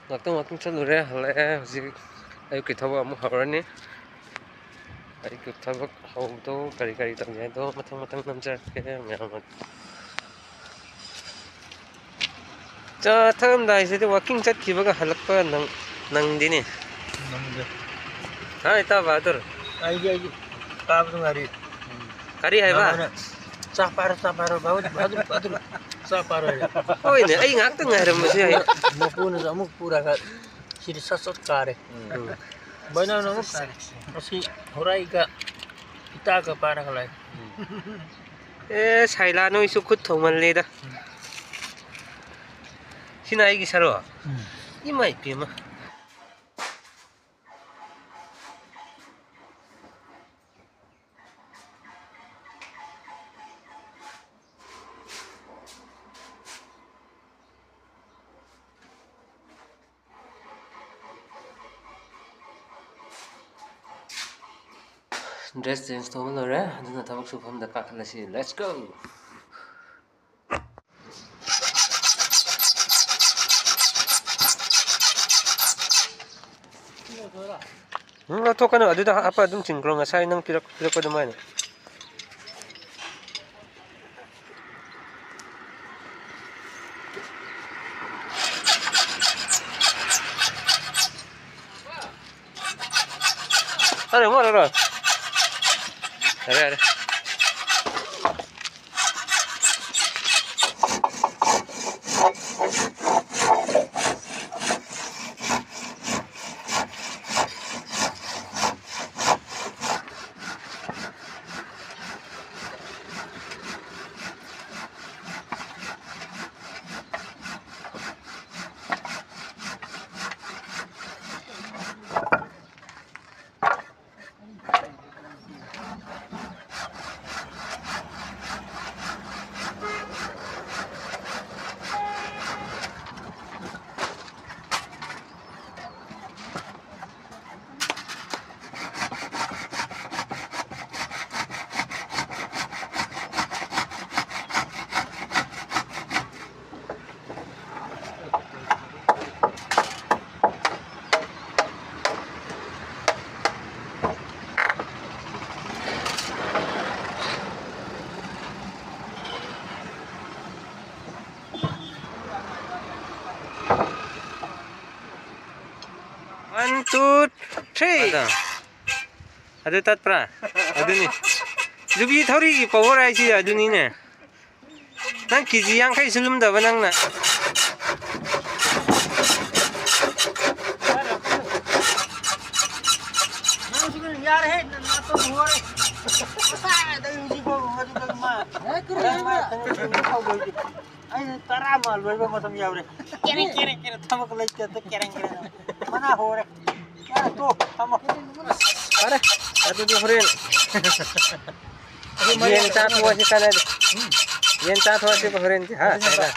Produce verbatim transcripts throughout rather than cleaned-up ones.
ꯉꯥꯛꯇꯪ ꯋꯥꯀꯤꯡ ꯆꯠꯂꯨꯔꯦ, ꯍꯜꯂꯛꯑꯦ꯫ ꯍꯧꯖꯤꯛ ꯑꯌꯨꯛꯀꯤ ꯊꯕꯛ ꯑꯃꯨꯛ ꯍꯧꯔꯅꯤ꯫ ꯑꯌꯨꯛꯀꯤ ꯊꯕꯛ ꯍꯧꯕꯗꯣ ꯀꯔꯤ ꯀꯔꯤ ꯇꯧꯒꯦ ꯍꯥꯏꯗꯣ ꯃꯊꯪ ꯃꯊꯪ ꯅꯝꯖꯔꯛꯀꯦ ꯃꯌꯥꯝ꯫ ꯆꯥ ꯊꯛꯑꯝꯗꯥꯏꯁꯤꯗ ꯋꯥꯀꯤꯡ ꯆꯠꯈꯤꯕꯒ ꯍꯜꯂꯛꯄ ꯅꯪ-, ꯅꯪꯗꯦꯅꯦ꯫ ꯅꯪꯗꯦ꯫ ꯍꯥ, ꯏꯇꯥꯎ ꯕꯍꯥꯗꯨꯔ? ꯑꯩꯗꯤ, ꯑꯩꯗꯤ ꯀꯥꯕꯗ ꯉꯥꯏꯔꯤ꯫ ꯀꯔꯤ ꯍꯥꯏꯕ? ꯅꯪ ꯍꯥꯟꯅ ꯆꯥ ꯄꯥꯏꯔꯣ, ꯆꯥ ꯄꯥꯏꯔꯣ, ꯕꯍꯥꯗꯨꯔ, ꯕꯍꯥꯗꯨꯔ, ꯕꯍꯥꯗꯨꯔ, ꯆꯥ ꯄꯥꯏꯔꯣ ꯍꯥꯏꯔꯦ꯫ ꯍꯣꯏꯅꯦ, ꯑꯩ ꯉꯥꯛꯇ ꯉꯥꯏꯔꯝꯕꯁꯦ ꯑꯩ꯫ ꯃꯄꯨꯅꯁꯨ ꯑꯃꯨꯛ ꯄꯨꯔꯒ ꯁꯤꯗꯤ ꯁꯠ ꯁꯠ ꯀꯥꯔꯦ꯫ ꯎꯝ꯫ ꯕꯥꯏꯅꯥꯎꯅ ꯑꯃꯨꯛ ꯑꯁꯤ ꯍꯣꯔꯥꯏꯒ ꯏꯇꯥꯒ ꯄꯥꯔꯒ ꯂꯥꯛꯑꯦ꯫ ꯑꯦ, ꯁꯥꯏꯂꯥ, ꯅꯣꯏꯁꯨ ꯈꯨꯠ ꯊꯧꯃꯜꯂꯦꯗ꯫ ꯁꯤꯅ ꯑꯩꯒꯤ ꯁꯔꯨ? ꯎꯝ꯫ ꯏꯃꯥꯏ ꯄꯦꯝꯃ꯫ Dress change ꯇꯧꯕ ꯂꯣꯏꯔꯦ, ꯑꯗꯨꯅ ꯊꯕꯛ ꯁꯨꯐꯝꯗ ꯀꯥꯈꯠꯂꯁꯤ꯫ Let's go! ꯎꯝ, ꯂꯧꯊꯣꯛꯀꯅꯨ, ꯑꯗꯨꯗ ꯍꯥꯞꯄ ꯑꯗꯨꯝ ꯆꯤꯡꯈ꯭ꯔꯣ, ꯉꯁꯥꯏ ꯅꯪ ꯄꯤꯔꯛ-, ꯄꯤꯔꯛꯄ ꯑꯗꯨꯃꯥꯏꯅ꯫ ꯑꯔꯦ, ꯑꯃꯨꯛ ꯑꯔꯦ, ꯑꯔꯦ꯫ ꯌꯥꯔꯦ, ꯌꯥꯔꯦ꯫ Two, three. ꯑꯗꯣ, ꯑꯗꯨ ꯇꯠꯄ꯭ꯔꯥ? ꯑꯗꯨꯅꯤ꯫ ꯌꯨꯕꯤ ꯊꯧꯔꯤꯒꯤ power ꯍꯥꯏꯁꯤ ꯑꯗꯨꯅꯤꯅꯦ꯫ ꯅꯪ ꯀꯦ ꯖꯤ ꯌꯥꯡꯈꯩꯁꯨ ꯂꯨꯝꯗꯕ ꯅꯪꯅ꯫ ꯅꯪꯁꯨ ꯌꯥꯔꯦꯍꯦ, ꯅꯪ ꯅꯥꯇꯣꯟ ꯍꯣꯔꯦ꯫ ꯉꯁꯥꯏꯗꯩ ꯍꯧꯖꯤꯛ ꯐꯥꯎ ꯑꯗꯨꯗ ꯃꯥ, ꯍꯦ, ꯀꯔꯤ ꯃꯥ ꯍꯥꯏꯕ? ꯀꯩꯅꯣ ꯇꯧꯕ ꯍꯧꯗꯣꯏꯗꯤ꯫ ꯑꯩ ꯇꯔꯥ ꯃꯥ ꯂꯣꯏꯕ ꯃꯇꯝ ꯌꯥꯎꯔꯦ꯫ ꯀꯦꯔꯦ, ꯀꯦꯔꯦ, ꯀꯦꯔꯦ, ꯊꯕꯛ ꯂꯩꯇꯦ, ꯑꯗꯨ ꯀꯦꯔꯦ, ꯀꯦꯔꯦ꯫ ꯃꯅꯥ ꯍꯣꯔꯦ꯫ ꯌꯥꯔꯦ, ꯇꯣꯛ, ꯊꯝꯃꯣ꯫ ꯐꯔꯦ, ꯑꯗꯨꯗꯤ ꯍꯣꯔꯦꯟ ꯌꯦꯟ ꯆꯥꯊꯣꯛꯑꯁꯤ ꯀꯥꯟꯅꯗꯦ꯫ ꯎꯝ꯫ ꯌꯦꯟ ꯆꯥꯊꯣꯛꯑꯁꯤ ꯍꯣꯔꯦꯟꯗꯤ, ꯍꯥ? ꯑꯗꯨꯅꯦꯕ꯫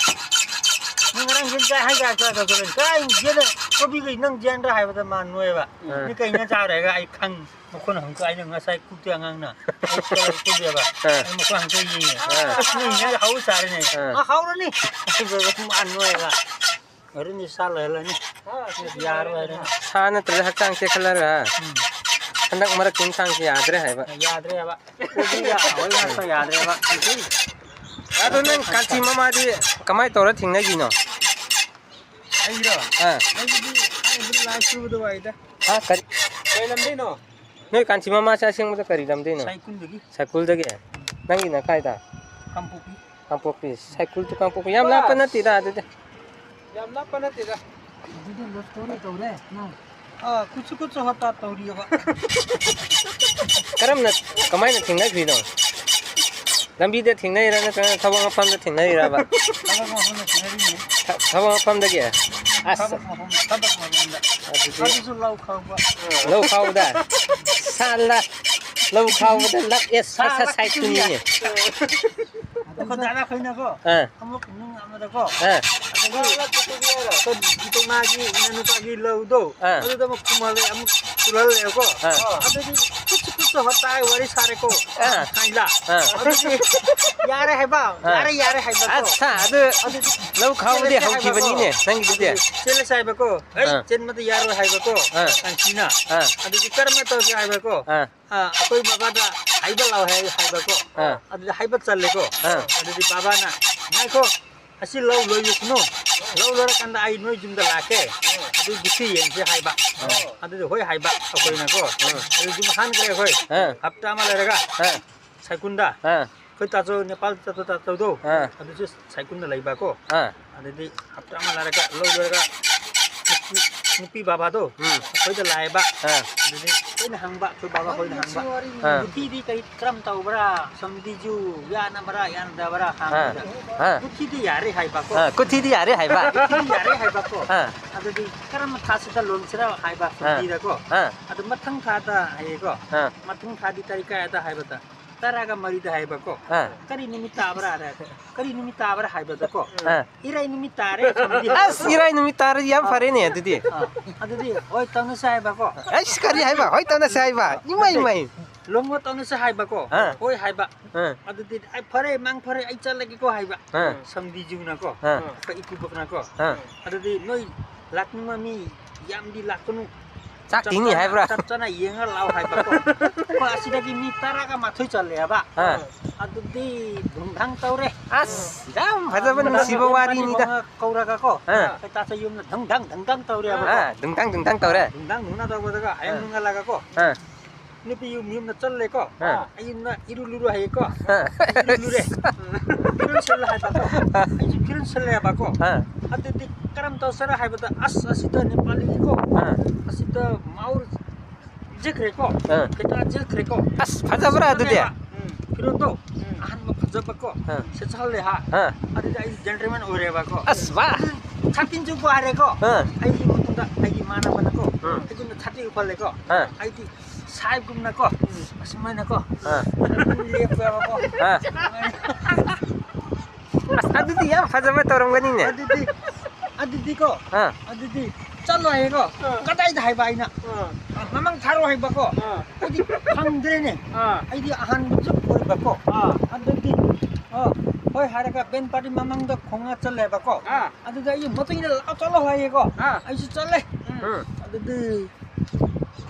ꯅꯪ ꯉꯔꯥꯡ ꯌꯦꯟ ꯆꯥꯏ ꯍꯥꯏ ꯀꯥꯏ ꯆꯥꯗꯕ ꯍꯣꯔꯦꯟ? ꯀꯥꯏ ꯌꯦꯟ? ꯀꯣꯕꯤꯒ ꯅꯪ ꯌꯦꯟꯗ꯭ꯔꯥ ꯍꯥꯏꯕꯗ ꯃꯥ ꯅꯣꯏꯕ꯫ ꯑꯥ꯫ ꯃꯤ ꯀꯩꯅ ꯆꯥꯔꯦꯒ ꯑꯩ ꯈꯪ-, ꯃꯈꯣꯟ ꯑꯃꯨꯛꯀ ꯑꯩꯅ ꯉꯁꯥꯏ ꯀꯨꯞꯇꯦ ꯑꯉꯥꯡꯅ꯫ ꯑꯩ ꯀꯨꯞꯄꯦꯕ꯫ ꯑꯥ꯫ ꯑꯩ ꯃꯈꯣꯟ ꯑꯃꯨꯛꯀ ꯌꯦꯡꯉꯦ꯫ ꯑꯥ꯫ ꯑꯁ, ꯅꯣꯏ ꯌꯦꯟꯁꯥꯡꯁꯦ ꯍꯥꯎ ꯆꯥꯔꯦꯅꯦ꯫ ꯑꯥ꯫ ꯑꯥ, ꯍꯥꯎꯔꯅꯤ꯫ ꯃꯥ ꯅꯣꯏꯕ꯫ ꯍꯣꯔꯦꯟꯗꯤ ꯁꯥ ꯂꯣꯏꯍꯜꯂꯅꯤ꯫ ꯌꯥꯔꯣꯏ ꯍꯥꯏꯔꯦ꯫ ꯁꯥ ꯅꯠꯇ꯭ꯔꯗꯤ ꯍꯛꯆꯥꯡ ꯇꯦꯛꯈꯠꯂꯔꯣꯏ, ꯍꯥ? ꯎꯝ꯫ ꯍꯟꯗꯛ ꯃꯔꯛꯀꯤ ꯏꯟꯁꯥꯡꯁꯤ ꯌꯥꯗ꯭ꯔꯦ ꯍꯥꯏꯕ꯫ ꯌꯥꯗ꯭ꯔꯦ ꯍꯥꯏꯕ꯫ ꯀꯣꯕꯤꯒ ꯍꯋꯥꯏ ꯉꯥꯛꯇ ꯌꯥꯗ꯭ꯔꯦ ꯍꯥꯏꯕ꯫ ꯑꯗꯣ ꯅꯪ ꯀꯥꯟꯆꯤ ꯃꯃꯥꯗꯤ ꯀꯃꯥꯏ ꯇꯧꯔ ꯊꯦꯡꯅꯈꯤꯅꯣ? ꯑꯩꯔꯣ? ꯑꯥ꯫ ꯑꯩꯒꯤꯗꯤ ꯊꯥꯏꯅꯗꯤ ꯂꯥꯏ ꯁꯨꯕꯗ ꯋꯥꯏꯗ꯫ ꯍꯥ, ꯀꯔꯤ? ꯀꯩ ꯂꯝꯗꯩꯅꯣ? ꯅꯣꯏ ꯀꯥꯟꯆꯤ ꯃꯃꯥꯁꯦ ꯑꯁꯦꯡꯕꯗ ꯀꯔꯤ ꯂꯝꯗꯩꯅꯣ? ꯁꯥꯏꯀꯨꯜꯗꯒꯤ꯫ ꯁꯥꯏꯀꯨꯜꯗꯒꯤ? ꯅꯪꯒꯤꯅ ꯀꯥꯏꯗ? ꯀꯥꯡꯄꯣꯛꯄꯤ꯫ ꯀꯥꯡꯄꯣꯛꯄꯤ꯫ ꯁꯥꯏꯀꯨꯜ to ꯀꯥꯡꯄꯣꯛꯄꯤ꯫ ꯌꯥꯝ ꯂꯥꯞꯄ ꯅꯠꯇꯦꯗ ꯑꯗꯨꯗꯤ꯫ ꯌꯥꯝ ꯂꯥꯞꯄ ꯅꯠꯇꯦꯗ꯫ ꯑꯗꯨꯗꯤ love story ꯇꯧꯔꯦ ꯅꯪ꯫ ꯑꯥ, ꯈꯨꯠꯁꯨ ꯈꯨꯠꯁꯨ ꯍꯣꯠꯇꯥ ꯇꯧꯔꯤꯑꯕ꯫ ꯀꯔꯝꯅ, ꯀꯃꯥꯏꯅ ꯊꯦꯡꯅꯈ꯭ꯔꯤꯅꯣ? ꯂꯝꯕꯤꯗ ꯊꯦꯡꯅꯩꯔꯥ ꯅꯠꯇ꯭ꯔꯒꯅ ꯊꯕꯛ ꯃꯐꯝꯗ ꯊꯦꯡꯅꯩꯔꯕ? ꯊꯕꯛ ꯃꯐꯝꯗ ꯊꯦꯡꯅꯔꯤꯅꯤ꯫ ꯊ-, ꯊꯕꯛ ꯃꯐꯝꯗꯒꯤ? ꯑꯁ꯫ ꯊꯕꯛ ꯃꯐꯝ, ꯊꯕꯛ ꯃꯐꯝꯗ꯫ ꯑꯗꯨꯗꯤ ꯑꯗꯨꯁꯨ ꯂꯧ ꯈꯥꯎꯕ꯫ ꯂꯧ ꯈꯥꯎꯕꯗ? ꯁꯥꯂꯥ! ꯂꯧ ꯈꯥꯎꯕꯗ ꯂꯛ ꯑꯦꯁ ꯁꯥ ꯁꯥ ꯁꯥꯏꯠꯇꯨꯅꯤꯅꯦ꯫ ꯑꯩꯈꯣꯏ ꯗꯥꯗꯥ ꯈꯣꯏꯅꯀꯣ, ꯑꯥ꯫ ꯑꯃꯨꯛ ꯅꯨꯡ ꯑꯃꯗꯀꯣ, ꯑꯥ꯫ ꯑꯗꯒꯤ ꯑꯩꯈꯣꯏ ꯏꯇꯩꯃꯥꯒꯤ ꯏꯅꯥꯎꯅꯨꯄꯥꯒꯤ ꯂꯧꯗꯣ, ꯑꯥ꯫ ꯑꯗꯨꯗ ꯑꯃꯨꯛ ꯈꯨꯝꯍꯜꯂꯦ, ꯑꯃꯨꯛ ꯆꯨꯜꯍꯜꯂꯦꯕꯀꯣ꯫ ꯑꯥ꯫ ꯑꯗꯨꯗꯤ ꯈꯨꯠꯁꯨ ꯈꯨꯠꯁꯨ ꯍꯣꯠꯇꯥꯏ ꯋꯥꯔꯤ ꯁꯥꯔꯦꯀꯣ꯫ ꯑꯥ꯫ ꯍꯥꯏꯂ꯫ ꯑꯥ꯫ ꯑꯗꯨꯗꯤ ꯌꯥꯔꯦ ꯍꯥꯏꯕ, ꯑꯥ꯫ ꯌꯥꯔꯦ, ꯌꯥꯔꯦ ꯍꯥꯏꯕꯀꯣ꯫ ꯑꯠꯁꯥ, ꯑꯗꯨ ꯑꯗꯨꯗꯤ ꯂꯧ ꯈꯥꯎꯕꯗꯤ ꯆꯦꯜꯂꯁꯦ ꯍꯥꯏꯕꯀꯣ꯫ ꯍꯧꯈꯤꯕꯅꯤꯅꯦ, ꯅꯪꯒꯤꯗꯨꯗꯤ꯫ ꯑꯗꯨꯗꯤ ꯆꯦꯜꯂꯁꯦ ꯍꯥꯏꯕꯀꯣ꯫ ꯑꯩ ꯑꯥ꯫ ꯆꯦꯟꯕꯗ ꯌꯥꯔꯣꯏ ꯍꯥꯏꯕꯀꯣ꯫ ꯑꯥ꯫ ꯀꯥꯟꯆꯤꯅ꯫ ꯑꯥ꯫ ꯑꯗꯨꯗꯤ ꯀꯔꯝꯅ ꯇꯧꯁꯦ ꯍꯥꯏꯕꯀꯣ꯫ ꯑꯥ꯫ ꯑꯥ, ꯑꯩꯈꯣꯏ ꯕꯕꯥꯗ ꯍꯥꯏꯕ ꯂꯥꯛꯑꯣ ꯍꯥꯏ-, ꯍꯥꯏꯕꯀꯣ꯫ ꯑꯥ꯫ ꯑꯗꯨꯗꯤ ꯍꯥꯏꯕ ꯆꯜꯂꯦꯀꯣ꯫ ꯑꯥ꯫ ꯑꯗꯨꯗꯤ ꯕꯕꯥꯅ, "ꯉꯥꯏꯈꯣ, ꯑꯁꯤ ꯂꯧ ꯂꯣꯏꯔꯨꯁꯅꯨ, ꯂꯧ ꯂꯣꯏꯔꯀꯥꯟꯗ ꯑꯩ ꯅꯣꯏ ꯌꯨꯝꯗ ꯂꯥꯛꯀꯦ, ꯑꯗꯨ ꯒꯨꯊꯤ ꯌꯦꯡꯁꯦ ꯍꯥꯏꯕ꯫ ꯑꯗꯨꯗꯤ ꯍꯣꯏ ꯍꯥꯏꯕ ꯑꯩꯈꯣꯏꯅꯀꯣ꯫ ꯑꯗꯨ ꯌꯨꯝ ꯍꯟꯈ꯭ꯔꯦ ꯑꯩꯈꯣꯏ꯫ ꯑꯥ꯫ ꯍꯞꯇꯥ ꯑꯃ ꯂꯩꯔꯒ ꯑꯥ꯫ ꯁꯥꯏꯀꯨꯟꯗ ꯑꯥ꯫ ꯑꯩꯈꯣꯏ ꯇꯥꯆꯧ, ꯅꯦꯄꯥꯜ ꯆꯠꯄ ꯇꯥꯆꯧꯗꯣ, ꯑꯥ꯫ ꯑꯗꯨꯁꯨ ꯁꯥꯏꯀꯨꯟꯗ ꯂꯩꯕꯀꯣ꯫ ꯑꯥ꯫ ꯑꯗꯨꯗꯤ ꯍꯞꯇꯥ ꯑꯃ ꯂꯩꯔꯒ, ꯂꯧ ꯂꯣꯏꯔꯒ ꯅꯨꯄꯤ, ꯅꯨꯄꯤ ꯕꯥꯕꯥꯗꯣ ꯎꯝ꯫ ꯑꯩꯈꯣꯏꯗ ꯂꯥꯛꯑꯦꯕ꯫ ꯑꯥ꯫ ꯑꯗꯨꯗꯤ ꯑꯩꯅ ꯍꯪꯕ, ꯑꯩꯈꯣꯏ ꯕꯥꯕꯥ ꯈꯣꯏꯅ ꯍꯪꯕ, ꯑꯥ꯫ ꯒꯨꯊꯤꯗꯤ ꯀꯔꯤ, ꯀꯔꯝ ꯇꯧꯕ꯭ꯔꯥ? ꯁꯝꯗꯤꯖꯨ ꯌꯥꯅꯕ꯭ꯔꯥ, ꯌꯥꯅꯗꯕ꯭ꯔꯥ? ꯑꯥ꯫ ꯍꯪꯕꯗ ꯑꯥ꯫ ꯒꯨꯊꯤꯗꯤ ꯌꯥꯔꯦ ꯍꯥꯏꯕꯀꯣ꯫ ꯑꯥ, ꯒꯨꯊꯤꯗꯤ ꯌꯥꯔꯦ ꯍꯥꯏꯕ꯫ ꯒꯨꯊꯤꯗꯤ ꯌꯥꯔꯦ ꯍꯥꯏꯕꯀꯣ꯫ ꯑꯥ꯫ ꯑꯗꯨꯗꯤ ꯀꯔꯝꯕ ꯊꯥꯁꯤꯗ ꯂꯣꯟꯁꯤꯔ ꯍꯥꯏꯕ ꯑꯥ꯫ ꯁꯝꯗꯤꯗꯀꯣ꯫ ꯑꯥ꯫ ꯑꯗꯨ ꯃꯊꯪ ꯊꯥꯗ ꯍꯥꯏꯌꯦꯀꯣ꯫ ꯑꯥ꯫ ꯃꯊꯪ ꯊꯥꯗꯤ ꯇꯥꯔꯤꯛ ꯀꯌꯥꯗ ꯍꯥꯏꯕꯗ? ꯇꯔꯥꯒ ꯃꯔꯤꯗ ꯍꯥꯏꯕꯀꯣ꯫ ꯑꯥ꯫ ꯀꯔꯤ ꯅꯨꯃꯤꯠ ꯇꯥꯕ꯭ꯔꯥ ꯍꯥꯏꯔꯦ꯫ ꯀꯔꯤ ꯅꯨꯃꯤꯠ ꯇꯥꯕ꯭ꯔꯥ ꯍꯥꯏꯕꯗꯀꯣ꯫ ꯑꯥ꯫ ꯏꯔꯥꯏ ꯅꯨꯃꯤꯠ ꯇꯥꯔꯦ ꯁꯝꯗꯤ ꯑꯁ, ꯍꯥꯏꯕꯀꯣ꯫ ꯏꯔꯥꯏ ꯅꯨꯃꯤꯠ ꯇꯥꯔꯗꯤ ꯌꯥꯝ ꯑꯥ꯫ ꯐꯔꯦꯅꯦ ꯑꯗꯨꯗꯤ꯫ ꯑꯥ꯫ ꯑꯗꯨꯗꯤ ꯍꯣꯏ ꯇꯧꯅꯁꯦ ꯍꯥꯏꯕꯀꯣ꯫ ꯑꯁ, ꯀꯔꯤ ꯍꯥꯏꯕ? ꯍꯣꯏ ꯇꯧꯅꯁꯦ ꯍꯥꯏꯕ? ꯏꯃꯥꯏ, ꯅꯠꯇꯦ꯫ ꯏꯃꯥꯏ꯫ ꯂꯨꯍꯣꯡꯕ ꯇꯧꯅꯁꯦ ꯍꯥꯏꯕꯀꯣ꯫ ꯑꯥ꯫ ꯍꯣꯏ ꯍꯥꯏꯕ꯫ ꯑꯥ꯫ ꯑꯗꯨꯗꯤ ꯑꯩ ꯐꯔꯦ, ꯃꯪ ꯐꯔꯦ, ꯑꯩ ꯆꯠꯂꯒꯦꯀꯣ ꯍꯥꯏꯕ꯫ ꯑꯥ꯫ ꯁꯝꯗꯤꯖꯨꯅꯀꯣ꯫ ꯑꯥ꯫ ꯑꯩꯈꯣꯏ ꯏꯀꯨꯕꯣꯛꯅꯀꯣ꯫ ꯑꯥ꯫ ꯑꯗꯨꯗꯤ ꯅꯣꯏ ꯂꯥꯛꯅꯤꯡꯕ ꯃꯤ ꯌꯥꯝꯗꯤ ꯂꯥꯛꯀꯅꯨ꯫ ꯆꯥꯛ ꯆꯞ ꯇꯤꯡꯅꯤ ꯆꯥꯅ, ꯍꯥꯏꯕ꯭ꯔꯥ? ꯆꯞ ꯆꯥꯅ ꯌꯦꯡꯉ ꯂꯥꯛꯑꯣ ꯍꯥꯏꯕꯀꯣ꯫ ꯑꯩꯈꯣꯏ ꯑꯁꯤꯗꯒꯤ ꯃꯤ ꯇꯔꯥꯒ ꯃꯥꯊꯣꯏ ꯆꯠꯂꯦꯕ꯫ ꯑꯥ꯫ ꯑꯗꯨꯗꯤ ꯙꯨꯝꯙꯥꯡ ꯇꯧꯔꯦ꯫ ꯑꯁ, ꯌꯥꯝ ꯐꯖꯕ ꯅꯨꯡꯁꯤꯕ ꯋꯥꯔꯤꯅꯤꯗ꯫ ꯀꯧꯔꯒꯀꯣ꯫ ꯑꯥ꯫ ꯑꯩꯈꯣꯏ ꯇꯥꯆꯧ ꯌꯨꯝꯗ ꯙꯪ ꯙꯪ ꯙꯪ ꯙꯪ ꯇꯧꯔꯦꯕꯀꯣ꯫ ꯑꯥ, ꯙꯨꯝꯙꯥꯡ ꯙꯨꯝꯙꯥꯡ ꯇꯧꯔꯦ꯫ ꯙꯨꯝꯙꯥꯡ ꯙꯨꯝꯙꯥꯡ ꯇꯧꯕꯗꯒ ꯍꯌꯦꯡ ꯑꯥ꯫ ꯅꯣꯡꯉꯥꯜꯂꯒꯀꯣ꯫ ꯑꯥ꯫ ꯅꯨꯄꯤ ꯌꯨꯝ, ꯌꯨꯝꯗ ꯆꯠꯂꯦꯀꯣ꯫ ꯑꯥ꯫ ꯑꯩ ꯌꯨꯝꯗ ꯏꯔꯨ ꯂꯨꯔꯨ ꯍꯥꯏꯌꯦꯀꯣ꯫ ꯑꯥ꯫ ꯏꯔꯨ ꯂꯨꯔꯦ꯫ ꯐꯤꯔꯣꯟ ꯁꯦꯠꯂꯣ ꯍꯥꯏꯕꯀꯣ꯫ ꯑꯥ꯫ ꯑꯩꯁꯨ ꯐꯤꯔꯣꯟ ꯁꯦꯠꯂꯦꯕꯀꯣ꯫ ꯑꯥ꯫ ꯑꯗꯨꯗꯤ ꯀꯔꯝ ꯇꯧꯁꯤꯔ ꯍꯥꯏꯕꯗ, ꯑꯁ, ꯑꯁꯤꯗ ꯅꯦꯄꯥꯂꯤꯒꯤꯀꯣ꯫ ꯑꯥ꯫ ꯑꯁꯤꯗ ꯃꯥꯎꯔ ꯖꯦꯈ꯭ꯔꯦꯀꯣ꯫ ꯑꯥ꯫ ꯀꯩꯀꯥ ꯖꯦꯈ꯭ꯔꯦꯀꯣ꯫ ꯑꯁ, ꯐꯖꯕ꯭ꯔꯥ ꯑꯗꯨꯗꯤ? ꯎꯝ꯫ ꯐꯤꯔꯣꯟꯗꯣ ꯎꯝ꯫ ꯑꯍꯟꯕ ꯐꯖꯕꯀꯣ꯫ ꯑꯥ꯫ ꯁꯦꯠꯆꯜꯂꯦ ꯍꯥ꯫ ꯑꯥ꯫ ꯑꯗꯨꯗꯤ ꯑꯩ gentleman ꯑꯣꯏꯔꯦꯕꯀꯣ꯫ ꯑꯁ, ꯋꯥ꯫ ꯑꯗꯨ ꯁꯥꯇꯤꯟꯁꯨ ꯄꯥꯏꯔꯦꯀꯣ꯫ ꯑꯥ꯫ ꯑꯩꯒꯤ ꯃꯇꯨꯡꯗ ꯑꯩꯒꯤ ꯏꯃꯥꯟꯅꯕꯅꯀꯣ꯫ ꯎꯝ꯫ ꯑꯩꯉꯣꯟꯗ ꯁꯥꯇꯤꯟ ꯎꯍꯜꯂꯦꯀꯣ꯫ ꯑꯥ꯫ ꯑꯩꯗꯤ ꯁꯥꯏꯒꯨꯝꯅꯀꯣ꯫ ꯎꯝ꯫ ꯑꯁꯨꯃꯥꯏꯅꯀꯣ꯫ ꯑꯥ꯫ ꯑꯗꯨꯝ ꯂꯦꯞꯄꯦꯕꯀꯣ꯫ ꯑꯥ꯫ ꯑꯁ, ꯑꯗꯨꯗꯤ ꯌꯥꯝ ꯐꯖꯕ ꯇꯧꯔꯝꯒꯅꯤꯅꯦ꯫ ꯑꯗꯨꯗꯤ, ꯑꯗꯨꯗꯤꯀꯣ, ꯑꯥ꯫ ꯑꯗꯨꯗꯤ ꯆꯠꯂꯣ ꯍꯥꯏꯌꯦꯀꯣ꯫ ꯑꯥ꯫ ꯀꯗꯥꯏꯗ ꯍꯥꯏꯕ ꯑꯩꯅ? ꯑꯥ꯫ ꯑ, ꯃꯃꯥꯡ ꯊꯥꯔꯣ ꯍꯥꯏꯕꯀꯣ꯫ ꯑꯥ꯫ ꯑꯩꯗꯤ ꯈꯪꯗ꯭ꯔꯦꯅꯦ꯫ ꯑꯥ꯫ ꯑꯩꯗꯤ ꯑꯍꯥꯟꯕꯁꯨ ꯑꯣꯏꯕꯀꯣ꯫ ꯑꯥ꯫ ꯑꯗꯨꯗꯤ, ꯑ, ꯍꯣꯏ ꯍꯥꯏꯔꯒ ꯕꯦꯟ ꯄꯥꯔꯇꯤ ꯃꯃꯥꯡꯗ ꯈꯣꯡꯅ ꯆꯠꯂꯦꯕꯀꯣ꯫ ꯑꯥ꯫ ꯑꯗꯨꯗ ꯑꯩ ꯃꯇꯨꯡ ꯏꯟꯅ ꯂꯥꯛꯑꯣ, ꯆꯠꯂꯣ ꯍꯥꯏꯌꯦꯀꯣ꯫ ꯑꯥ꯫ ꯑꯩꯁꯨ ꯆꯠꯂꯦ꯫ ꯎꯝ꯫ ꯑꯗꯨꯗꯤ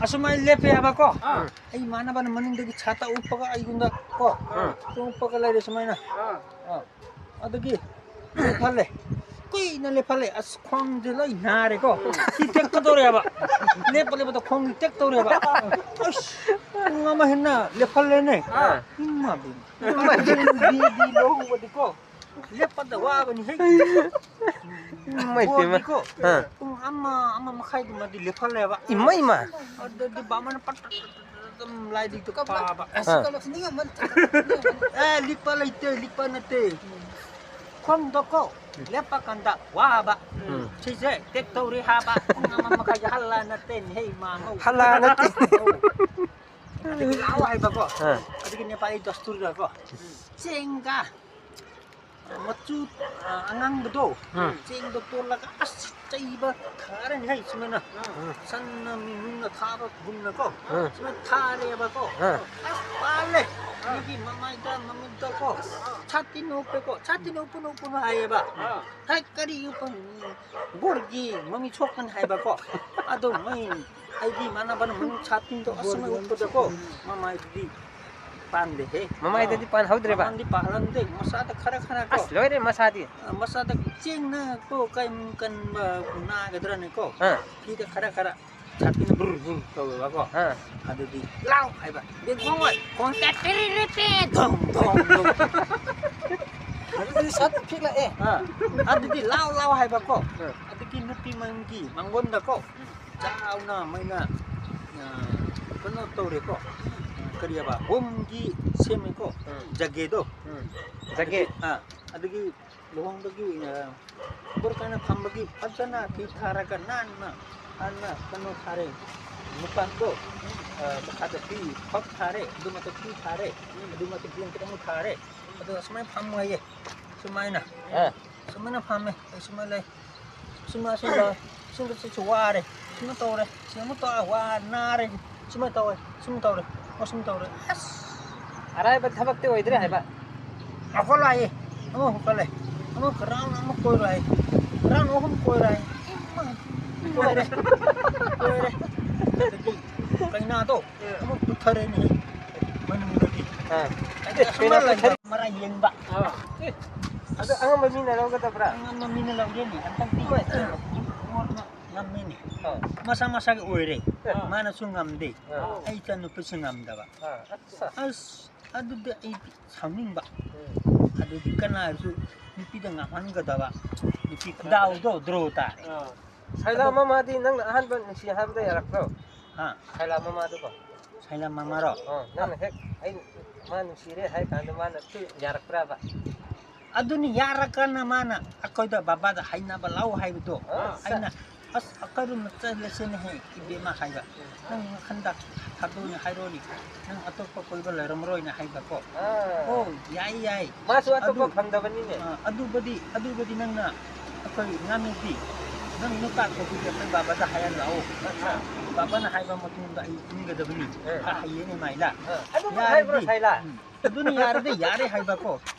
ꯑꯁꯨꯃꯥꯏꯅ ꯂꯦꯞꯄꯦ ꯍꯥꯏꯕꯀꯣ꯫ ꯑꯥ꯫ ꯑꯩ ꯏꯃꯥꯟꯅꯕꯅ ꯃꯅꯤꯡꯗꯒꯤ ꯁꯥꯠꯇ ꯎꯞꯄꯒ ꯑꯩꯉꯣꯟꯗ ꯀꯣ, ꯑꯥ꯫ ꯎꯞꯄꯒ ꯂꯩꯔꯦ ꯁꯨꯃꯥꯏꯅ꯫ ꯑꯥ꯫ ꯑꯥ꯫ ꯑꯗꯨꯒꯤ ꯂꯦꯞꯍꯜꯂꯦ꯫ ꯀꯨꯏꯅ ꯂꯦꯞꯍꯜꯂꯦ꯫ ꯑꯁ, ꯈ꯭ꯋꯥꯡꯁꯦ ꯂꯣꯏ ꯅꯥꯔꯦꯀꯣ꯫ ꯁꯤ ꯇꯦꯛꯀꯗꯧꯔꯦꯕ꯫ ꯂꯦꯞꯄ ꯂꯦꯞꯄꯗ ꯈ꯭ꯋꯥꯡꯁꯦ ꯇꯦꯛꯇꯧꯔꯦꯕ꯫ ꯑꯁ, ꯄꯨꯡ ꯑꯃ ꯍꯦꯟꯅ ꯂꯦꯞꯍꯜꯂꯦꯅꯦ꯫ ꯑꯥ꯫ ꯏꯃꯥ ꯕꯦꯝꯃ꯫ ꯏꯃꯥ ꯕꯦꯝꯃ꯫ ꯕꯤ ꯄꯤ ꯂꯣ ꯍꯧꯕꯗꯤꯀꯣ꯫ ꯂꯦꯞꯄꯗ ꯋꯥꯕꯅꯤ ꯍꯦ꯫ ꯏꯃꯥꯏ ꯄꯦꯝꯃ꯫ ꯕꯣꯜꯗꯤꯀꯣ, ꯑꯥ꯫ ꯄꯨꯡ ꯑꯃ, ꯑꯃ ꯃꯈꯥꯏꯗꯨꯃꯗꯤ ꯂꯦꯞꯍꯜꯂꯦꯕ꯫ ꯏꯃꯥ, ꯏꯃꯥ꯫ ꯑꯗꯨꯗꯤ ꯕꯥꯃꯟꯅ ꯄꯠ, ꯄꯠ, ꯄꯠ, ꯄꯠ ꯑꯗꯨꯝ ꯂꯥꯏꯗꯤꯛꯇꯣ ꯄꯥꯕ꯫ ꯑꯥ꯫ ꯑꯦ, ꯂꯤꯛꯄ ꯂꯩꯇꯦ, ꯂꯤꯛꯄ ꯅꯠꯇꯦ꯫ ꯈꯣꯡꯗꯣꯀꯣ, ꯂꯦꯞꯄ ꯀꯥꯟꯗ ꯋꯥꯕ꯫ ꯎꯝ꯫ ꯁꯤꯁꯦ ꯇꯦꯛ ꯇꯧꯔꯤ ꯍꯥꯏꯕ꯫ ꯄꯨꯡ ꯑꯃ ꯃꯈꯥꯏꯗ ꯍꯜꯂ ꯅꯠꯇꯦ, ꯍꯦ, ꯏꯃꯥ꯫ ꯍꯜꯂ ꯅꯠꯇꯦ꯫ ꯑꯧ꯫ ꯑꯗꯒꯤ ꯂꯥꯎ ꯍꯥꯏꯕꯀꯣ꯫ ꯑꯥ꯫ ꯑꯗꯒꯤ ꯅꯦꯄꯥꯂꯤ ꯗꯁꯇꯨꯔꯗꯀꯣ꯫ ꯆꯦꯡꯒ ꯃꯆꯨ, ꯑ, ꯑꯉꯥꯡꯕꯗꯣ, ꯎꯝ꯫ ꯆꯦꯡꯗꯣ ꯇꯣꯜꯂꯒ, ꯑꯁ, ꯆꯩꯕ ꯊꯥꯔꯅꯤ ꯍꯥꯏ ꯁꯨꯃꯥꯏꯅ꯫ ꯎꯝ꯫ ꯁꯟꯅ ꯃꯤ ꯃꯤꯅ ꯊꯥꯕꯒꯨꯝꯅꯀꯣ, ꯎꯝ꯫ ꯁꯨꯃꯥꯏꯅ ꯊꯥꯔꯦꯕꯀꯣ꯫ ꯎꯝ꯫ ꯑꯁ, ꯄꯥꯜꯂꯦ꯫ ꯃꯤꯒꯤ ꯃꯃꯥꯏꯗ, ꯃꯃꯤꯠꯇꯀꯣ, ꯁꯥꯇꯤꯟ ꯎꯞꯄꯦꯀꯣ, ꯁꯥꯇꯤꯟ ꯎꯞꯄꯅꯨ, ꯎꯞꯄꯅꯨ ꯍꯥꯏꯌꯦꯕ꯫ ꯎꯝ꯫ ꯍꯦꯛ ꯀꯔꯤ ꯎꯞꯄ, ꯕꯣꯔꯒꯤ ꯃꯃꯤ ꯁꯣꯛꯀꯅꯤ ꯍꯥꯏꯕꯀꯣ꯫ ꯑꯗꯣ ꯃꯣꯏ ꯑꯩꯒꯤ ꯏꯃꯥꯟꯅꯕꯅ ꯃꯅꯨꯡ ꯁꯥꯇꯤꯟꯗꯣ ꯑꯁꯨꯃꯥꯏ ꯎꯞꯄꯗꯀꯣ, ꯃꯃꯥꯏꯗꯨꯗꯤ ꯄꯥꯟꯗꯦꯍꯦ꯫ ꯃꯃꯥꯏꯗꯗꯤ ꯄꯥꯟꯍꯧꯗ꯭ꯔꯦꯕ? ꯃꯃꯥꯡꯗꯤ ꯄꯥꯜꯂꯝꯗꯦ, ꯃꯁꯥꯗ ꯈꯔ ꯈꯔ ꯀꯣ꯫ ꯑꯁ, ꯂꯣꯏꯔꯦ ꯃꯁꯥꯗꯤ꯫ ꯑ, ꯃꯁꯥꯗ ꯆꯦꯡꯅ ꯀꯣ ꯀꯩꯝ ꯀꯟꯕ ꯅꯥꯒꯗ꯭ꯔꯅꯦꯀꯣ? ꯑꯥ꯫ ꯐꯤꯗ ꯈꯔ ꯈꯔ ꯁꯥꯇꯤꯟꯅ ꯕꯨꯔ ꯕꯨꯔ ꯇꯧꯋꯦꯕꯀꯣ꯫ ꯑꯥ꯫ ꯑꯗꯨꯗꯤ ꯂꯥꯎ ꯍꯥꯏꯕ꯫ ꯕꯦꯡ ꯈꯣꯡꯉꯣꯏ, ꯈꯣꯡ ꯇꯦꯠ ꯇꯦꯔꯦ ꯔꯦ ꯇꯦꯠ, ꯙꯝ ꯙꯝ ꯙꯝ꯫ ꯑꯗꯨꯗꯤ ꯁꯠ ꯐꯤꯛꯂꯛꯑꯦ꯫ ꯑꯥ꯫ ꯑꯗꯨꯗꯤ ꯂꯥꯎ ꯂꯥꯎ ꯍꯥꯏꯕꯀꯣ꯫ ꯑꯥ꯫ ꯑꯗꯨꯒꯤ ꯅꯨꯄꯤ ꯃꯪꯒꯤ ꯃꯉꯣꯟꯗꯀꯣ꯫ ꯆꯥꯎꯅ ꯃꯣꯏꯅ, ꯑ, ꯀꯩꯅꯣ ꯇꯧꯔꯦꯀꯣ꯫ ꯀꯔꯤꯑꯕ? ꯍꯣꯝꯒꯤ ꯁꯦꯝꯃꯦꯀꯣ꯫ ꯎꯝ꯫ ꯖꯒꯦꯗꯣ꯫ ꯎꯝ꯫ ꯖꯒꯦ꯫ ꯑꯗꯒꯤ, ꯑ, ꯑꯗꯒꯤ ꯂꯨꯍꯣꯡꯕꯒꯤ, ꯑ, ꯕꯣꯔ ꯀꯥꯏꯅ ꯐꯝꯕꯒꯤ ꯐꯖꯅ ꯐꯤ ꯊꯥꯔꯒ ꯅꯥꯟꯅ, ꯅꯥꯟꯅ ꯀꯩꯅꯣ ꯊꯥꯔꯦ꯫ ꯃꯄꯥꯟꯗꯣ, ꯑ, ꯃꯈꯥꯗ ꯐꯤ ꯐꯛ ꯊꯥꯔꯦ, ꯑꯗꯨ ꯃꯊꯛ ꯐꯤ ꯊꯥꯔꯦ, ꯑꯗꯨ ꯃꯊꯛ blanket ꯑꯃꯨꯛ ꯊꯥꯔꯦ꯫ ꯑꯗꯨꯒ ꯁꯨꯃꯥꯏꯅ ꯐꯝꯃꯣ ꯍꯥꯏꯌꯦ꯫ ꯁꯨꯃꯥꯏꯅ꯫ ꯑ꯫ ꯁꯨꯃꯥꯏꯅ ꯐꯝꯃꯦ꯫ ꯑꯩ ꯁꯨꯃꯥꯏꯅ ꯂꯩ꯫ ꯁꯨꯝ ꯑꯁꯨꯝ ꯇꯧꯔꯦ꯫ ꯁꯨꯝ ꯁꯤꯁꯨ ꯋꯥꯔꯦ꯫ ꯁꯨꯝ ꯇꯧꯔꯦ꯫ ꯁꯨꯝ ꯇꯧꯔꯦ꯫ ꯋꯥ ꯅꯥꯔꯦ꯫ ꯁꯨꯝ ꯇꯧꯔꯦ꯫ ꯁꯨꯝ ꯇꯧꯔꯦ꯫ ꯑꯣ ꯁꯨꯝ ꯇꯧꯔꯦ꯫ ꯑꯁ! ꯑꯔꯥꯏꯕ ꯊꯕꯛꯇꯤ ꯑꯣꯏꯗ꯭ꯔꯦ ꯍꯥꯏꯕ꯫ ꯍꯧꯒꯠꯂꯛꯑꯦ꯫ ꯑꯃꯨꯛ ꯍꯧꯒꯠꯂꯦ꯫ ꯑꯃꯨꯛ round ꯑꯃꯨꯛ ꯀꯣꯏꯔꯛꯑꯦ꯫ Round ꯑꯍꯨꯝ ꯀꯣꯏꯔꯛꯑꯦ꯫ ꯏꯃꯥ! ꯀꯣꯏꯔꯦ꯫ ꯀꯣꯏꯔꯦ꯫ ꯑꯗꯒꯤ ꯀꯩꯅꯥꯗꯣ ꯑꯃꯨꯛ ꯄꯨꯊꯔꯦꯅꯦ꯫ ꯃꯅꯨꯡꯗꯒꯤ꯫ ꯑꯥ꯫ ꯑꯩꯗꯤ ꯑꯦ, ꯑꯁꯨꯝ ꯀꯩꯅꯥ ꯂꯩꯕ ꯄꯨꯊꯔꯦ꯫ ꯃꯔꯥ ꯌꯦꯡꯕ꯫ ꯑꯥ꯫ ꯑꯦ꯫ ꯑꯗꯣ ꯑꯉꯝꯕ ꯃꯤꯅ ꯂꯧꯒꯗꯕ꯭ꯔꯥ? ꯑꯉꯝꯕ ꯃꯤꯅ ꯂꯧꯔꯦꯅꯦ꯫ ꯍꯟꯗꯛꯇꯤ ꯏꯃꯥꯏ ꯄꯦꯝꯃ꯫ ꯉꯝꯃꯦꯅꯦ꯫ ꯑꯥ꯫ ꯃꯁꯥ ꯃꯁꯥꯒꯤ ꯑꯣꯏꯔꯦ꯫ ꯑꯥ꯫ ꯃꯥꯅꯁꯨ ꯉꯝꯗꯦ꯫ ꯑꯥ꯫ ꯑꯩ ꯏꯆꯟ ꯅꯨꯄꯤꯁꯨ ꯉꯝꯗꯕ꯫ ꯑꯥ, ꯑꯠꯆꯥ꯫ ꯑꯁ, ꯑꯗꯨꯗꯤ ꯑꯩ ꯁꯥꯎꯅꯤꯡꯕ꯫ ꯎꯝ꯫ ꯑꯗꯨꯗꯤ ꯀꯅꯥꯁꯨ ꯅꯨꯄꯤꯗ ꯉꯥꯡꯍꯟꯒꯗꯕ꯫ ꯅꯨꯄꯤ ꯈꯨꯗꯥꯎꯗꯣ ꯗ꯭ꯔꯣ ꯇꯥꯔꯦ꯫ ꯑꯥ꯫ ꯁꯥꯏꯂꯥ ꯑꯗꯣ ꯃꯃꯥꯗꯤ ꯅꯪꯅ ꯑꯍꯥꯟꯕ ꯅꯨꯡꯁꯤ ꯍꯥꯏꯕꯗ ꯌꯥꯔꯛꯄ꯭ꯔꯣ? ꯍꯥ? ꯁꯥꯏꯂꯥ ꯃꯃꯥꯗꯨꯀꯣ? ꯁꯥꯏꯂꯥ ꯃꯃꯥꯔꯣ? ꯑꯣ, ꯅꯪꯅ ꯍꯦꯛ ꯑꯩ ꯃꯥ ꯅꯨꯡꯁꯤꯔꯦ ꯍꯥꯏ ꯀꯥꯟꯗ ꯃꯥꯅ ꯁꯨ ꯌꯥꯔꯛꯄ꯭ꯔꯕ? ꯑꯗꯨꯅꯤ ꯌꯥꯔꯀꯥꯟꯗ ꯃꯥꯅ ꯑꯩꯈꯣꯏꯗ ꯕꯕꯥꯗ ꯍꯥꯏꯅꯕ ꯂꯥꯛꯑꯣ ꯍꯥꯏꯕꯗꯣ꯫ ꯑꯥ꯫ ꯑꯩꯅ, "ꯑꯁ, ꯑꯩꯈꯣꯏꯔꯣꯝꯗ ꯆꯠꯂꯁꯤꯅꯦꯍꯦ, ꯏꯕꯦꯝꯃ" ꯍꯥꯏꯕ꯫ "ꯅꯪ ꯋꯥꯈꯟꯗ ꯊꯥꯗꯣꯛꯅ ꯍꯥꯏꯔꯣꯅꯦ꯫ ꯅꯪ ꯑꯇꯣꯞꯄ ꯀꯣꯏꯕ ꯂꯩꯔꯝꯃꯔꯣꯏꯅ" ꯍꯥꯏꯕꯀꯣ꯫ ꯑꯥ꯫ "ꯑꯣ, ꯌꯥꯏ, ꯌꯥꯏ꯫ ꯃꯥꯁꯨ ꯑꯇꯣꯞꯄ ꯑꯗꯨ, ꯐꯪꯗꯕꯅꯤꯅꯦ꯫ ꯑꯥ, ꯑꯗꯨꯕꯨꯗꯤ, ꯑꯗꯨꯕꯨꯗꯤ ꯅꯪꯅ ꯑꯩꯈꯣꯏ ꯉꯥꯡꯅꯗꯤ ꯅꯪ ꯅꯨꯄꯥ ꯊꯣꯛꯄꯤꯗꯤ ꯑꯩꯈꯣꯏ ꯕꯕꯥꯗ ꯍꯥꯏꯍꯜꯂꯛꯑꯣ꯫ ꯑꯠꯆꯥ꯫ ꯕꯕꯥꯅ ꯍꯥꯏꯕ ꯃꯇꯨꯡꯗ ꯑꯩ ꯏꯟꯒꯗꯕꯅꯤ꯫ ꯑꯥ꯫ ꯈꯔ ꯍꯩꯌꯦꯅꯦ ꯃꯥꯏꯂꯥ꯫ ꯑꯥ, ꯑꯗꯨꯃꯛ ꯌꯥꯔꯗꯤ, ꯍꯥꯏꯕ꯭ꯔꯣ ꯁꯥꯏꯂꯥ? ꯎꯝ, ꯑꯗꯨꯅ ꯌꯥꯔꯗꯤ ꯌꯥꯔꯦ" ꯍꯥꯏꯕꯀꯣ꯫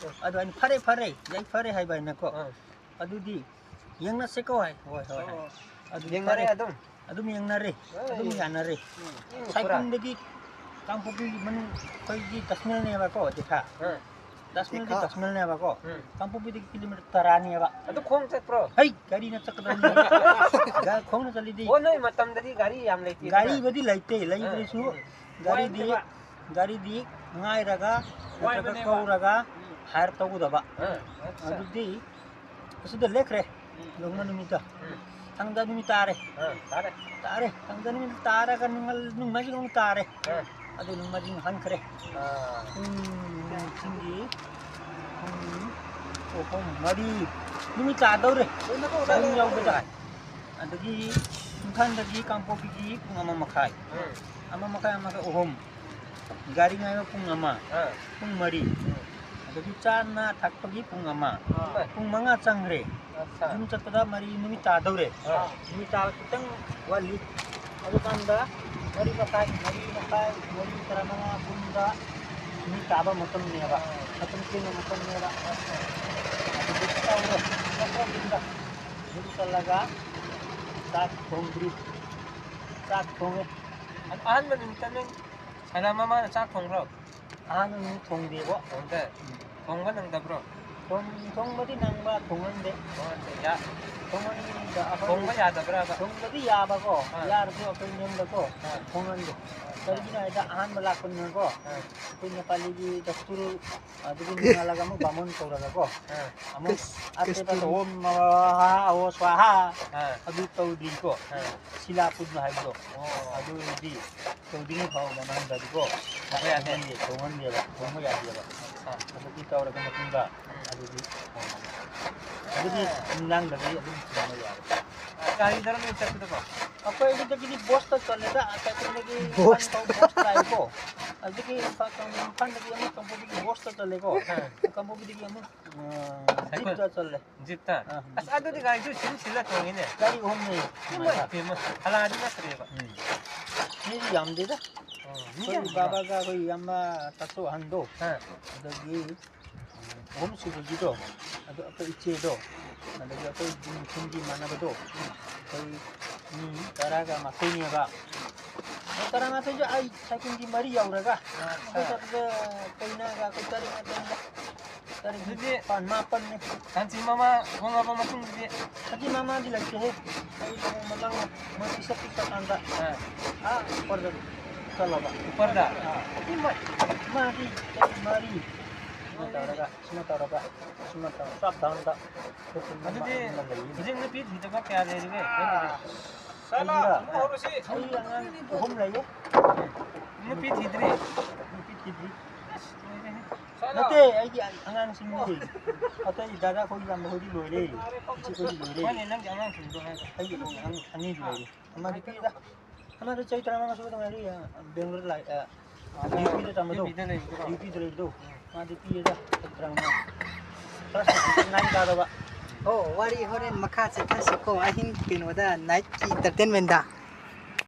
ꯑꯗꯣ ꯑꯩꯅ "ꯐꯔꯦ, ꯐꯔꯦ, ꯌꯥꯏ, ꯐꯔꯦ" ꯍꯥꯏꯕ ꯑꯩꯅꯀꯣ꯫ ꯑꯥ꯫ "ꯑꯗꯨꯗꯤ ꯌꯦꯡꯅꯁꯦꯀꯣ" ꯍꯥꯏ꯫ "ꯍꯣꯏ, ꯍꯣꯏ" ꯍꯥꯏ꯫ ꯑꯣ꯫ ꯑꯗꯨꯗꯤ ꯌꯦꯡꯅꯔꯦ ꯐꯔꯦ꯫ ꯑꯗꯨꯝ? ꯑꯗꯨꯝ ꯌꯦꯡꯅꯔꯦ꯫ ꯑꯩ꯫ ꯑꯗꯨꯝ ꯌꯥꯅꯔꯦ꯫ ꯎꯝ, ꯎꯝ, ꯁꯥꯏꯀꯨꯝꯗꯒꯤ ꯀꯥꯡꯄꯣꯛꯄꯤ ꯃꯅꯨꯡ ꯑꯩꯈꯣꯏꯒꯤ ꯗꯁꯃꯤꯜꯅꯦꯕꯀꯣ, ꯗꯤꯈꯥ꯫ ꯑꯥ꯫ ꯗꯁꯃꯤꯜꯗꯤ ꯗꯤꯈꯥ꯫ ꯗꯁꯃꯤꯜꯅꯦꯕꯀꯣ꯫ ꯎꯝ꯫ ꯀꯥꯡꯄꯣꯛꯄꯤꯗꯒꯤ ꯀꯤꯂꯣꯃꯤꯇꯔ ꯇꯔꯥꯅꯦꯕ꯫ ꯑꯗꯨ ꯈꯣꯡ ꯆꯠꯄ꯭ꯔꯣ? ꯍꯩ, ꯒꯥꯔꯤꯅ ꯆꯠꯀꯗꯕꯅꯤ꯫ ꯒꯥ-, ꯈꯣꯡꯅ ꯆꯠꯂꯤꯗꯤ꯫ ꯑꯣ, ꯅꯣꯏ ꯃꯇꯝꯗꯗꯤ ꯒꯥꯔꯤ ꯌꯥꯝ ꯂꯩꯇꯦꯗꯅ꯫ ꯒꯥꯔꯤꯕꯨꯗꯤ ꯂꯩꯇꯦ, ꯂꯩꯇ꯭ꯔꯁꯨ ꯑꯥ, ꯎꯝ꯫ ꯒꯥꯔꯤꯗꯤ, ꯋꯥꯏꯕꯅꯦꯕ꯫ ꯒꯥꯔꯤꯗꯤ ꯉꯥꯏꯔꯒ ꯅꯠꯇ꯭ꯔꯒ ꯋꯥꯏꯕꯅꯦꯕ꯫ ꯀꯧꯔꯒ ꯎꯝ꯫ ꯍꯥꯏꯔ ꯇꯧꯒꯗꯕ꯫ ꯑꯥ, ꯑꯠꯆꯥ꯫ ꯑꯗꯨꯗꯤ ꯑꯁꯤꯗ ꯂꯦꯛꯈ꯭ꯔꯦ꯫ ꯎꯝ꯫ ꯂꯨꯍꯣꯡꯕ ꯅꯨꯃꯤꯠꯇ꯫ ꯎꯝ꯫ ꯊꯥꯡꯖ ꯅꯨꯃꯤꯠ ꯇꯥꯔꯦ꯫ ꯑꯥ, ꯇꯥꯔꯦ꯫ ꯇꯥꯔꯦ꯫ ꯊꯥꯡꯖ ꯅꯨꯃꯤꯠ ꯇꯥꯔꯒ ꯅꯨꯡꯉꯜ-, ꯅꯨꯡꯃꯥꯏꯖꯤꯡ ꯑꯃꯨꯛ ꯇꯥꯔꯦ꯫ ꯑꯥ꯫ ꯑꯗꯨ ꯅꯨꯡꯃꯥꯏꯖꯤꯡ ꯍꯟꯈ꯭ꯔꯦ꯫ ꯑꯥ꯫ ꯄꯨꯡ ꯅꯨꯡꯊꯤꯜꯒꯤ ꯄꯨꯡ ꯑꯍꯨꯝ, ꯃꯔꯤ ꯅꯨꯃꯤꯠ ꯇꯥꯗꯧꯔꯦ꯫ ꯂꯣꯏꯅꯃꯛ ꯆꯥꯛ ꯂꯣꯏꯅꯃꯛ ꯌꯥꯎꯕꯗ꯫ ꯑꯗꯒꯤ ꯏꯝꯐꯥꯜꯗꯒꯤ ꯀꯥꯡꯄꯣꯛꯄꯤꯒꯤ ꯄꯨꯡ ꯑꯃ ꯃꯈꯥꯏ꯫ ꯎꯝ꯫ ꯑꯃ ꯃꯈꯥꯏ, ꯑꯃ ꯃꯈꯥꯏ, ꯑꯍꯨꯝ꯫ ꯒꯥꯔꯤ ꯉꯥꯏꯕ ꯄꯨꯡ ꯑꯃ, ꯑꯥ꯫ ꯄꯨꯡ ꯃꯔꯤ, ꯎꯝ꯫ ꯑꯗꯒꯤ ꯆꯥꯅ ꯊꯛꯄꯒꯤ ꯄꯨꯡ ꯑꯃ, ꯑꯥ꯫ ꯄꯨꯡ ꯃꯉꯥ ꯆꯪꯈ꯭ꯔꯦ꯫ ꯑꯠꯁꯥ꯫ ꯌꯨꯝ ꯆꯠꯄꯗ ꯃꯔꯤ ꯅꯨꯃꯤꯠ ꯇꯥꯗꯧꯔꯦ꯫ ꯑꯥ꯫ ꯅꯨꯃꯤꯠ ꯇꯥꯕ ꯈꯤꯇꯪ ꯋꯥꯠꯂꯤ꯫ ꯑꯗꯨꯀꯥꯟꯗ ꯃꯔꯤ ꯃꯈꯥꯏ, ꯃꯔꯤ ꯃꯈꯥꯏ, ꯃꯔꯤ ꯇꯔꯥꯃꯉꯥ ꯄꯨꯡꯗ ꯅꯨꯃꯤꯠ ꯇꯥꯕ ꯃꯇꯝꯅꯦꯕ꯫ ꯑꯥ꯫ ꯃꯇꯝ ꯊꯦꯡꯕ ꯃꯇꯝꯅꯦꯕ꯫ ꯑꯠꯁꯥ꯫ ꯑꯗꯨꯗꯤ ꯇꯧꯔꯦ꯫ ꯌꯨꯝꯗ, ꯌꯨꯝ ꯆꯠꯂꯒ ꯆꯥꯛ ꯊꯣꯡꯗ꯭ꯔꯤ꯫ ꯆꯥꯛ ꯊꯣꯡꯉꯦ꯫ ꯑꯍꯥꯟꯕ ꯅꯨꯃꯤꯠꯇ ꯅꯪ ꯁꯅꯥ ꯃꯃꯥꯅ ꯆꯥꯛ ꯊꯣꯡꯕ꯭ꯔꯣ? ꯑꯍꯥꯟꯕ ꯅꯨꯃꯤꯠ ꯊꯣꯡꯗꯦꯕꯣ꯫ ꯊꯣꯡꯗꯦ? ꯎꯝ꯫ ꯊꯣꯡꯕ ꯅꯪꯗꯕ꯭ꯔꯣ? ꯊꯣꯡ-, ꯊꯣꯡꯕꯗꯤ ꯅꯪꯕ, ꯊꯣꯡꯍꯟꯗꯦ꯫ ꯊꯣꯡꯍꯟꯗꯦ, ꯌꯥ-, ꯊꯣꯡꯍꯟꯗ ꯑꯩꯈꯣꯏ ꯊꯣꯡꯕ ꯌꯥꯗꯕ꯭ꯔꯥꯕ? ꯊꯣꯡꯕꯗꯤ ꯌꯥꯕꯀꯣ, ꯑꯥ꯫ ꯌꯥꯔꯁꯨ ꯑꯩꯈꯣꯏ ꯌꯨꯝꯗꯀꯣ ꯑꯥ꯫ ꯊꯣꯡꯍꯟꯗꯦ꯫ ꯑꯥ꯫ ꯀꯔꯤꯒꯤꯅꯣ ꯍꯥꯏꯗ ꯑꯍꯥꯟꯕ ꯂꯥꯛꯄꯅꯤꯅꯀꯣ, ꯑꯥ꯫ ꯑꯩꯈꯣꯏ ꯅꯦꯄꯥꯂꯤꯒꯤ ꯗꯁꯇꯨꯔ ꯑꯗꯨꯒꯤ ꯅꯣꯡꯉꯥꯜꯂꯒ ꯑꯃꯨꯛ ꯕꯥꯃꯣꯟ ꯀꯧꯔꯒꯀꯣ, ꯑꯥ꯫ ꯑꯃꯨꯛ ꯀꯁ-, ꯑꯇꯦꯕ ꯀꯁꯇꯨꯔ꯫ ꯑꯣꯝ ꯃꯍꯥ ꯑꯣ ꯁ꯭ꯋꯥꯍꯥ ꯑꯥ꯫ ꯑꯗꯨ ꯇꯧꯗ꯭ꯔꯤꯀꯣ꯫ ꯑꯥ꯫ ꯁꯤꯂꯥ ꯄꯨꯟꯕ ꯍꯥꯏꯕꯗꯣ, ꯑꯣ꯫ ꯑꯗꯨꯗꯤ ꯇꯧꯗ꯭ꯔꯤꯉꯩ ꯐꯥꯎ ꯃꯃꯥꯡꯗꯗꯤꯀꯣ, ꯊꯣꯡꯕ ꯌꯥꯗꯦ꯫ ꯊꯣꯡꯍꯟꯗꯦ, ꯊꯣꯡꯍꯟꯗꯦꯕ, ꯊꯣꯡꯕ ꯌꯥꯗꯦꯕ꯫ ꯑꯥ꯫ ꯑꯗꯨꯗꯤ ꯇꯧꯔꯕ ꯃꯇꯨꯡꯗ, ꯎꯝ꯫ ꯑꯗꯨꯗꯤ ꯊꯣꯡꯉꯅꯤ꯫ ꯑꯗꯨꯗꯤ ꯑꯥ꯫ ꯅꯨꯡꯗꯥꯡꯗꯗꯤ ꯑꯗꯨꯝ ꯊꯣꯡꯕ ꯌꯥꯔꯦ꯫ ꯒꯥꯔꯤꯗꯔꯣ ꯅꯣꯏ ꯆꯠꯄꯗꯀꯣ? ꯑꯩꯈꯣꯏ ꯑꯗꯨꯗꯒꯤꯗꯤ ꯕꯁꯇ ꯆꯠꯂꯦꯗ, ꯀꯩꯅꯣꯗꯒꯤ ꯕꯁꯇ꯫ ꯏꯝꯐꯥꯜ ꯐꯥꯎ ꯕꯁ ꯂꯥꯛꯑꯦꯀꯣ꯫ ꯑꯗꯒꯤ ꯏꯝꯐꯥꯜ, ꯏꯝꯐꯥꯜꯗꯒꯤ ꯑꯃꯨꯛ ꯀꯥꯡꯄꯣꯛꯄꯤꯒꯤ ꯕꯁꯇ ꯆꯠꯂꯦꯀꯣ꯫ ꯑꯥ꯫ ꯀꯥꯡꯄꯣꯛꯄꯤꯗꯒꯤ ꯑꯃꯨꯛ, ꯑ, ꯁꯥꯏꯀꯜ꯫ ꯖꯤꯞꯇ ꯆꯠꯂꯦ꯫ ꯖꯤꯞꯇ? ꯑꯥ, ꯑꯁ, ꯖꯤꯞꯇ꯫ ꯑꯗꯨꯗꯤ ꯒꯥꯔꯤꯁꯨ ꯁꯤꯟ ꯁꯤꯜꯂ ꯇꯣꯡꯉꯤꯅꯦ꯫ ꯒꯥꯔꯤ ꯑꯍꯨꯝꯅꯦ꯫ ꯏꯃꯥꯏ ꯄꯦꯝꯃ, ꯍꯂꯥꯗꯤ ꯅꯠꯇ꯭ꯔꯦꯕ꯫ ꯎꯝ꯫ ꯃꯤꯗꯤ ꯌꯥꯝꯗꯦꯗ꯫ ꯑꯣ, ꯃꯤ ꯑꯩꯈꯣꯏ ꯌꯥꯝꯗꯕ꯫ ꯕꯥꯕꯥꯒ ꯑꯩꯈꯣꯏ ꯏꯌꯥꯝꯕ ꯇꯥꯆꯧ ꯑꯍꯟꯗꯣ, ꯑꯥ꯫ ꯑꯗꯒꯤ, ꯎꯝ, ꯑꯍꯨꯝ ꯁꯨꯕꯒꯤꯗꯣ, ꯑꯗꯣ ꯑꯩꯈꯣꯏ ꯏꯆꯦꯗꯣ, ꯑꯗꯒꯤ ꯑꯩꯈꯣꯏ ꯈꯨꯟꯒꯤ ꯏꯃꯥꯟꯅꯕꯗꯣ, ꯑꯩꯈꯣꯏ ꯃꯤ ꯇꯔꯥꯒ ꯃꯥꯊꯣꯏꯅꯦꯕ꯫ ꯑꯗꯣ ꯇꯔꯥꯃꯥꯊꯣꯏꯁꯦ ꯑꯩ ꯁꯥꯏꯀꯜꯒꯤ ꯃꯔꯤ ꯌꯥꯎꯔꯒ, ꯑꯥ꯫ ꯑꯩꯈꯣꯏ ꯆꯠꯄꯗ ꯀꯩꯅꯥꯒ ꯑꯩꯈꯣꯏ ꯇꯔꯦꯠ ꯉꯥꯛꯇꯅꯤꯗ꯫ ꯇꯔꯦꯠ, ꯑꯗꯨꯗꯤ ꯅꯤꯄꯥꯟ, ꯃꯥꯄꯟꯅꯦ꯫ ꯁꯥꯟꯇꯤ ꯃꯃꯥ ꯍꯣꯡꯉꯕ ꯃꯇꯨꯡꯗꯗꯤ? ꯁꯥꯟꯇꯤ ꯃꯃꯥꯗꯤ ꯂꯩꯇꯦꯍꯦ꯫ ꯑꯩ ꯂꯨꯍꯣꯡꯕꯗꯪ ꯃꯣꯏ ꯄꯤꯁꯛ ꯄꯤꯛꯄ ꯀꯥꯟꯗ ꯑꯥ꯫ ꯑꯥ ꯎꯄꯔꯗ ꯆꯠꯂꯕ꯫ ꯎꯄꯔꯗ? ꯑꯥ꯫ ꯏꯃꯥꯏ! ꯃꯥꯗꯤ ꯆꯍꯤ ꯃꯔꯤ꯫ ꯁꯨꯃꯥꯏꯅ ꯇꯧꯔꯒ, ꯁꯨꯃꯥꯏꯅ ꯇꯧꯔꯒ, ꯁꯨꯃꯥꯏꯅ ꯇꯧꯔꯒ, ꯆꯞ ꯗꯥꯎꯟꯗ꯫ ꯑꯗꯨꯗꯤ ꯑꯃ ꯂꯩꯌꯦ꯫ ꯍꯧꯖꯤꯛ ꯅꯨꯄꯤ ꯊꯤꯗꯕ ꯀꯌꯥ ꯂꯩꯔꯤꯒꯦ? ꯑꯥ꯫ ꯑꯩꯔ? ꯑꯩ ꯑꯉꯥꯡ ꯑꯍꯨꯝ ꯂꯩꯌꯦ꯫ ꯅꯨꯄꯤ ꯊꯤꯗ꯭ꯔꯤ? ꯅꯨꯄꯤ ꯊꯤꯗ꯭ꯔꯤ꯫ ꯑꯁ, ꯂꯣꯏꯔꯦꯍꯦ꯫ ꯅꯠꯇꯦ, ꯑꯩꯒꯤ ꯑꯉꯥꯡꯁꯤꯡꯅꯦ꯫ ꯑꯇꯩ ꯗꯥꯗꯥ ꯈꯣꯏ ꯌꯥꯝꯕ ꯈꯣꯏꯗꯤ ꯂꯣꯏꯔꯦ꯫ ꯏꯆꯦ ꯈꯣꯏꯗꯤ ꯂꯣꯏꯔꯦ꯫ ꯍꯣꯏꯅꯦ, ꯅꯪꯒꯤ ꯑꯉꯥꯡꯁꯤꯡꯗꯣ ꯍꯥꯏꯕ꯫ ꯑꯩꯒꯤ ꯑꯉꯥꯡ ꯑꯅꯤꯗꯤ ꯂꯩꯔꯦ꯫ ꯑꯃꯗꯤ ꯄꯤꯛꯏꯗ꯫ ꯑꯃꯗꯤ ꯆꯍꯤ ꯇꯔꯥꯃꯉꯥ ꯁꯨꯕꯗ ꯉꯥꯏꯔꯤ, ꯑ, ꯕꯦꯡꯒ꯭ꯂꯣꯔ ꯂꯥꯛ-, ꯑ, ꯌꯨ ꯄꯤꯗ ꯇꯝꯕꯗꯣ꯫ ꯌꯨ ꯄꯤꯗ ꯂꯩꯕꯗꯣ꯫ ꯌꯨ ꯄꯤꯗ ꯂꯩꯕꯗꯣ꯫ ꯃꯥꯗꯤ ꯄꯤꯛꯏꯗ, ꯆꯍꯤ ꯇꯔꯥꯃꯉꯥ꯫ ꯀ꯭ꯂꯥꯁ ꯅꯥꯏꯟ ꯀꯥꯗꯧꯕ꯫ ꯑꯣ, ꯋꯥꯔꯤ ꯍꯣꯔꯦꯟ ꯃꯈꯥ ꯆꯠꯊꯁꯤꯀꯣ, ꯑꯍꯤꯡ ꯀꯩꯅꯣꯗ, ꯅꯥꯏꯠꯀꯤ ꯏꯟꯇꯔꯇꯦꯟꯃꯦꯟꯗ꯫